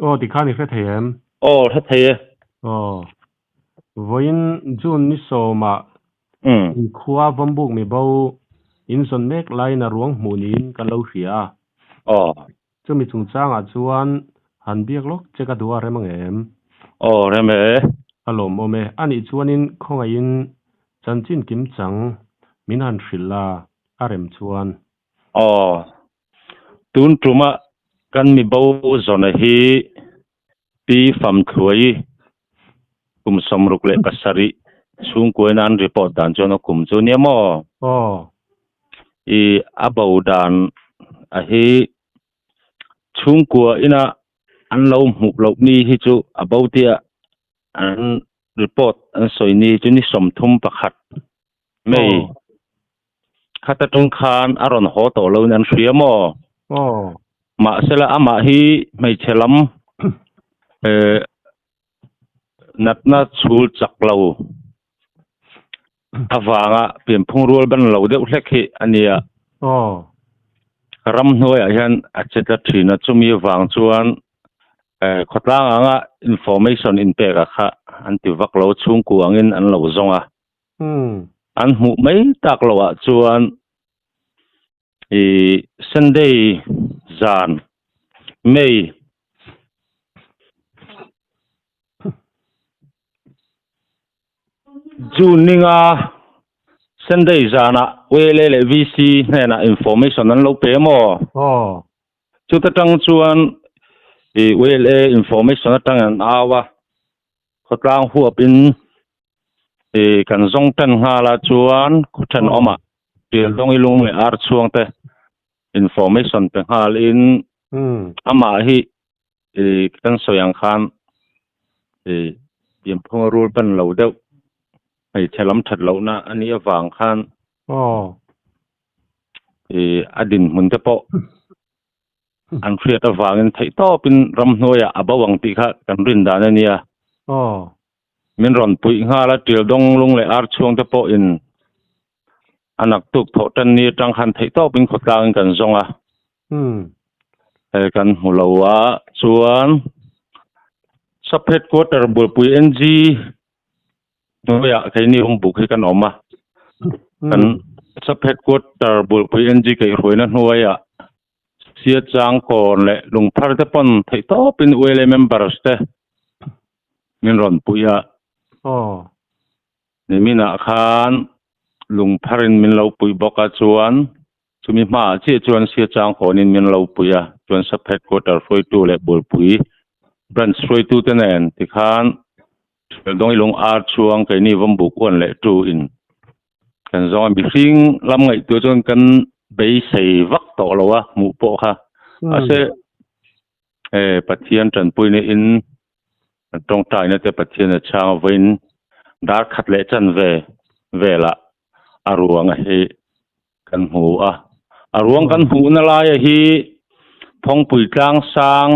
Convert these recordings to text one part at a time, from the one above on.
Aw tikhan i hre thei em? Aw hre thei e. Aw. Vawiin June ni sawmah inkhua Vawmbuk mibo in zawn mek laiin a ruang hmuh niin kan lo hria a. Aw. Chumi chungchangah chuan han biak lawk che ka duh a rem ang em? Aw rem e. A lawmawm e. Anih chuanin khawngaihin chanchin kim chang min han hrilh la a rem chuan. Aw. Tun tuma kan mibo zawna hi Pi Famthluai kum 67 chhungkuaina an report dan chuan a kum chu nia maw? Aw. I a bo dan a hi chhungkua ina an lo hmuh loh ni hi chu a bo tia an report an sawi ni chu ni 31 May khat atang khan a rawn haw tawh lo in an hria maw? Aw. Mahsela amah hi hmeichhe lam eh natna chhul chak lo avanga pianphung rual ban lo deuh hlek hi a nia. Aw. Ramhnuaiah hian a che tlat thin a, chumi avang chuan eh khawtlang anga information inpek ah kha an ti vak lo, chhungkua angin an lo zawng a. An hmuh mai tak loh ah chuan ih Sunday zan May June ninga Sunday zanah YLA leh VC hnenah information an lo pe maw? Aw. Chuta tang chuan ih YLA information atang an au a, khawtlang huapin ih kan zawng tan nghal a chuan khaw thenawmah Tialdawng i lung leh ar chhuang te information pe nghal in amah hi ih kan sawi ang khan ih pianphunga rul pan lo deuh hmeichhe lam that lohna a nih avang khan ih a dinhmun te pawh an hriat avangin theihtawpin ramhnuaiah a bo ang tih kha kan rin dan a nia. Min rawn puih nghal a, Tildawng lung leh ar chhuang te pawhin a naktuk thawh tan ni atang khan theihtawpin khawtlangin kan zawng a. Hei kan hmu lo a, chuan Sub Headquarter Bualpui NG hnuaiah keini Vawmbuk hi kan awm a. Kan Sub Headquarter Bualpui NG kaihhruaina hnuaiah Sia chang kawn leh lungphar te pawn theihtawpin ULA members te min rawn pui a. Niminah khan lungpharin min lo pui bawk a chuan chumi hmaah chiah chuan Sia chang kawnin min lo pui a chuan sub headquarter hruaitu leh Bualpui branch hruaitu te nen tikhan Dawng lung ar chhuang keini Vawmbuk uan leh tu in kan zawng a mihring lam ngaihtuah chuan kan beisei vak tawh lo a hmuh pawh kha mahse eh Pathian tanpui na in kan tawngtaina te Pathian a chhang a vawiin dar khat leh chan ve velah a ruang hi kan hmu a a ruang kan hmuhna laia hi phawngpui tlang sang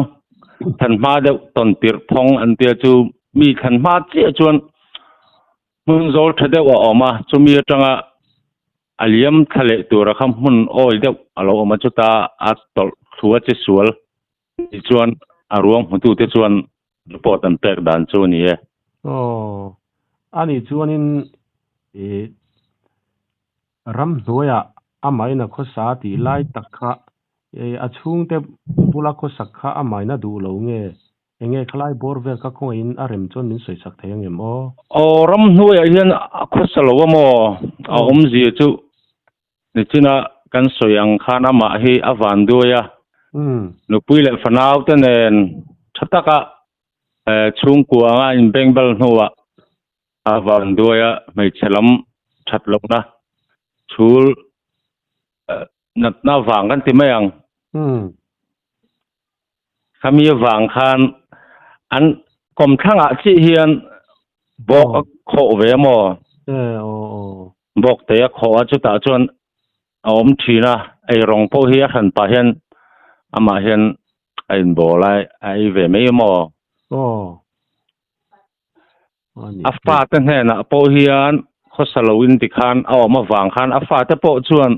thlan hma deuh tawn tirh phawng an tia chu mi thlan hma chiah chuan hmun zawl tha deuh a awm a chumi atanga a liam thla leh tura kha hmun awi deuh a lo awm a chuta a tawlh thu a che sual tichuan a ruang hmutute chuan report an pek dan chu a ni e. Aw anih chuanin ih Ramhnuaiah amahin a khawsa tih lai tak kha a chhungte bula khawsak kha amahin a duh lo nge? Enge khalai bawr vel kha khawngaihin a rem chuan min sawisak thei ang em aw? Aw, ramhnuaiah hian a khawsa lo a maw? A awmzia chu nichina kan sawi ang khan amah hi a van duai a, nupui leh fanaute nen tha taka chhungkua anga inbengbel hnuah A van duaia hmeichhe lam that lohna chhul natna vang kan ti mai ang. Khami avang khan an kawmthlangah chiah hian bawk a khawh ve a maw? Bawk te a khawh a chutah chuan a awm thin a, eirawng pawh hi a hran pah hian amah hian a inbawl a, a ei ve mai a maw? A fate hnenah pawh hian khawsa loin tikhan a awm avang khan a fate pawh chuan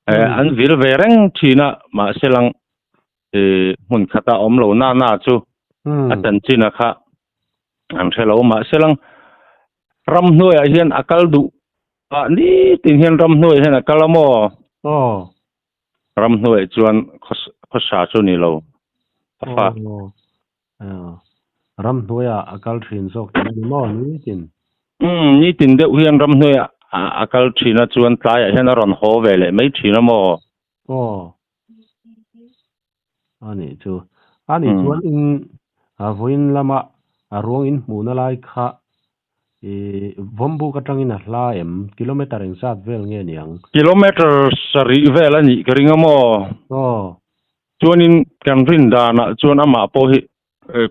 an vil ve reng thin a, mahse lang hmun khata awm lo na na chu. A chanchin a kha an hre lo mahse lang ramhnuaiah hian a kal duh a nitin hian ramhnuaiah hian a kal a maw? Aw. Ramhnuaiah chuan khawsa chu ni lo a fa. Aw. Ramhnuaiah a kal thin zawk tih a ni maw nitin? Umm nitin deuh hian ramhnuaiah a kal thin a chuan tlaiah hian a rawn haw ve leh mai thin a maw? Aw. A nih chu. A nih chuan in vawiin lama a ruang in hmuhna lai kha i Vawmbuk atangin a hla em? Kilometer engzat vel nge niang? Kilometer sarih vel a nih ka ring a maw? Aw. Chuanin kan rin danah chuan amah pawh hi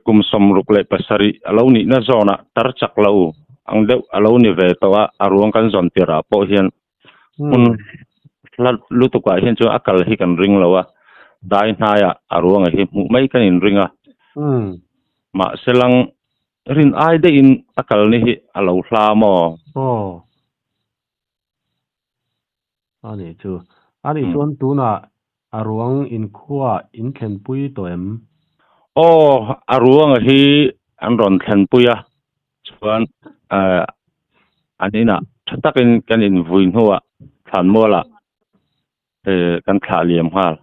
kum 67 a lo nihna zawnah tar chak lo ang deuh a lo ni ve tawh a, a ruang kan zawn tirhah pawh hian hmun hla lutukah hian chuan a kal hi kan ring lo a, dai hnaiah a ruangah hi hmuh mai kan inring a. Mahse lang rin ai deuhin a kal ni hi a lo hla maw? Aw. A nih chu. A nih chuan tunah a ruang inkhua in thlenpui tawh em? Aw, a ruanga hi an rawn thlenpui a, chuan an inah tha takin kan invui hnuah thlanmualah kan thlah liam nghal.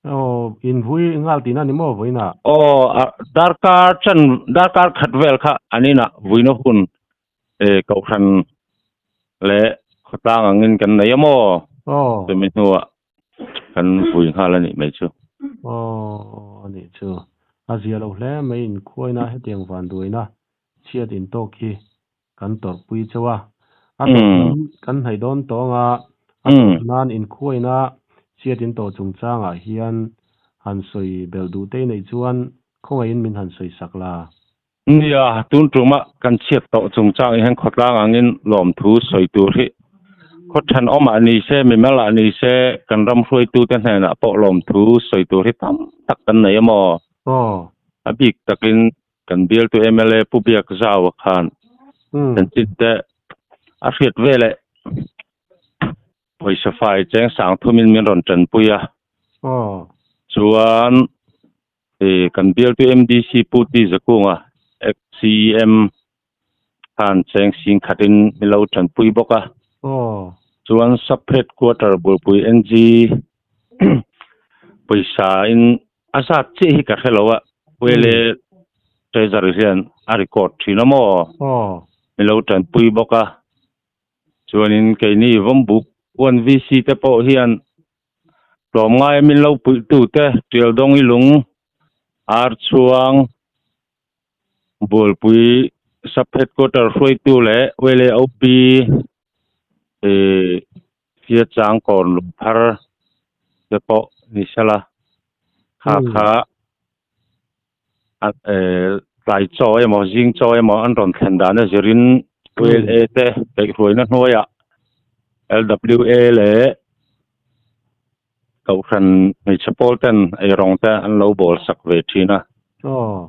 Aw, invui nghal tihna ni maw vawiinah? Aw, darkar chan darkar khat vel kha an inah vuina hun Kohhran leh khawtlang angin kan nei a maw? Aw. Chumi hnuah kan vui nghal a nih mai chu. Aw, a nih chu. A zia lo hle mai inkhuaina hetiang van duaina chhiat intawk hi kan tawrhpui chauh a. A tawp lam kan hnaih dawn tawng a, a tawp nan inkhuaina chhiat intawh chungchangah hian han sawi belh duh te i neih chuan khawngaihin min han sawi sak la. Nia, tun tuma kan chhiat tawh chungchang hian khawtlang angin lawmthu sawi tur hi khaw thenawmah ni se, mimalah ni se, kan ram hruaitute hnenah pawh lawmthu sawi tur hi tam tak kan nei a maw? Aw. A bik takin kan bialtu mla Pu Biak Zau-a khan chanchin te a hriat veleh pawisa fai cheng sang thumin min rawn tanpui a. Aw. Chuan Hei kan bialtu MDC Pu Ti Zakunga, Ex-CEM, khan cheng sing khatin min lo tanpui bawk a. Chuan Sub Headquarter Bulpui NG pawisa in a zat chiah hi ka hre lo a, Wele Treasury hian a record thin a maw? Min lo tanpui bawk a. Chuanin keini Vawmbuk One VC te pawh hian Tlawmngai min lo puihtute Tialdawng i lung, Ar chhuang, Bualpui Sub Headquarter hruaitu leh Wele OP Siachang kawn lungphar te pawh ni sela kha kha tlai chaw emaw zing chaw emaw an rawn thlen dan a zirin ULA te kaihhruaina hnuaiah LWA leh Kohhran hmeichhe pawl ten eirawng te an lo bawl sak ve thin a.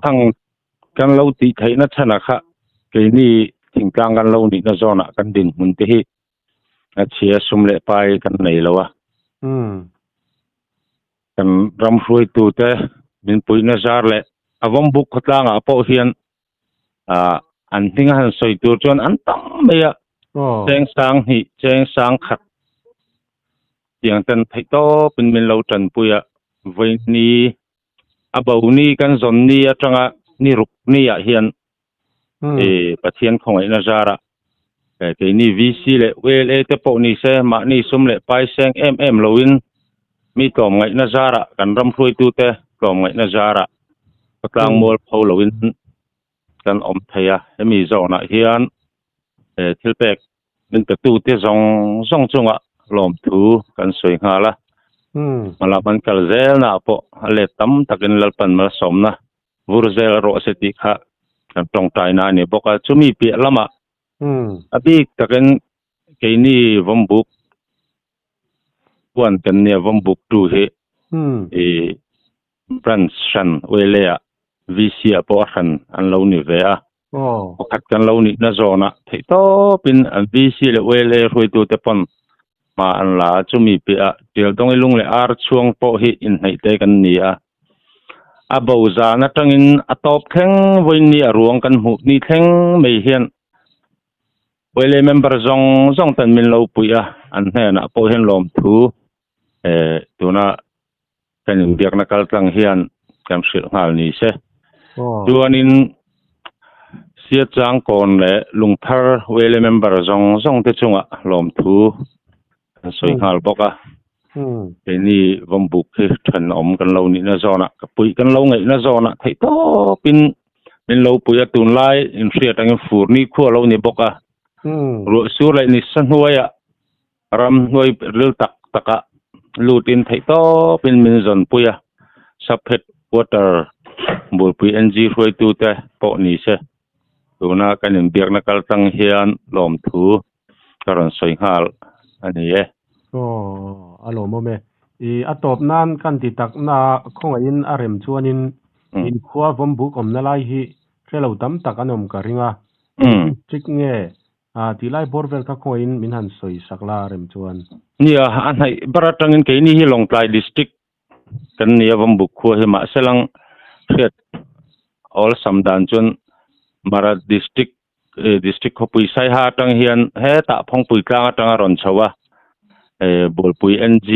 Thang kan lo tih theihna chhanah kha keini thingtlang kan lo nihna zawnah kan dinhmun te hi a chhia sum leh pai kan nei lo a. Kan ram hruaitute min puihna zar leh a Vawmbuk khawtlangah pawh hian ah an hming a han sawi tur chuan an tam mai a, cheng sang hnih, cheng sang khat tiang ten theih tawpin min lo tanpui a, vawiini a bo ni kan zawn ni atanga ni ruk ni ah hian Pathian khawngaihna zarah keini VC leh ULA te pawh ni se mahni sum leh pai seng em em loin mi tlawmngaihna zarah kan ram hruaitute tlawmngaihna zarah khawtlang mual pho loin kan awm thei a. Hemi zawnah hian thil pek min petute zawng zawng chungah lawmthu kan sawi nghal a. Hmalam an kal zelnaah pawh a let tam takin Lalpan malsawmna vur zel rawh se tih kha kan tawngtaina a ni bawk a. Chumi piah lamah a bik takin keini Vawmbuk huan kan nia Vawmbuk tu hi ih branch hran ULA ah VC ah pawh a hran an lo ni ve a. Pakhat kan lo nihna zawnah theih tawpin an VC leh ULA hruaitute pawn hma an la a. Chumi piahah Tialdawng-i lung leh ar chhuang pawh hi inhnaih te kan ni a. A bo zan atangin a tawp thleng vawiin ni a ruang kan hmuh ni thleng mai hian Wele member zawng zawng ten min lo puih a, an hnenah pawh hian lawmthu tuna kan inbiakna kaltlang hian kan hrilh nghal ni se. Chuanin Siachangkawn leh Lungphar Wele member zawng zawng te chungah lawmthu kan sawi nghal bawk a. Keini Vawmbuk hi thenawm kan lo nihna zawnah, ka puih kan lo ngaihna zawnah theih tawpin min lo pui a, tunlai inhriat angin fur ni khu a lo ni bawk a. Ruah sur leh nisa hnuaiah ramhnuai ril tak takah lutin theih tawpin min zawn pui a, Sub Headquarter Bulpui NG hruaitute pawh ni se tuna kan inbiakna kaltlang hian lawmthu ka rawn sawi nghal a ni e. Aw, a lawmawm e. I a tawp nan kan ti tak na khawngaihin a rem chuanin inkhua vawmbuk awmna lai hi hre lo tam tak an awm ka ring a. District nge tih lai bawr vel kha khawngaihin min han sawi sak la a rem chuan. Nia, a hnaih ber atangin keini hi Lawngtlai District kan ni a Vawmbuk khua hi mahse lang hriat awlsam dan chuan Mara District District khawpui Saiha atang hian hetah Phawngpui tlang atanga rawn chho a Bualpui NG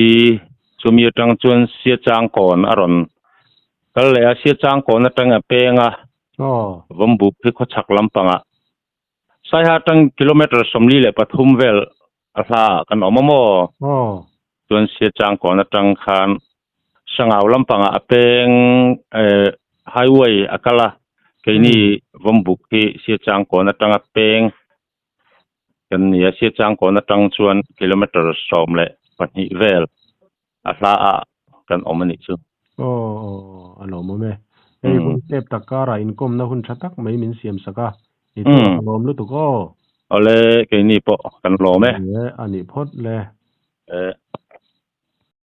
chumi atang chuan Siachangkawn a rawn kal leh a Siachangkawn atang a peng a Vawmbuk hi khawchhak lampangah Saiha atang kilometre 43 vel a hla ah kan awm a maw? Chuan Siachangkawn atang khan Sangau lampangah a peng highway a kal a, keini Vawmbuk hi Siachangkawn atanga peng kan ni a, Siachangkawn atang chuan kilometre 12 vel a hla ah kan awm a nih chu. Aw, a lawmawm e. Hei hun step tak karah inkawmna hun tha tak mai min siam sak a, i chu a lawm lutuk aw. Awle, keini pawh kan lawm e. Ni e, a nih phawt le. E.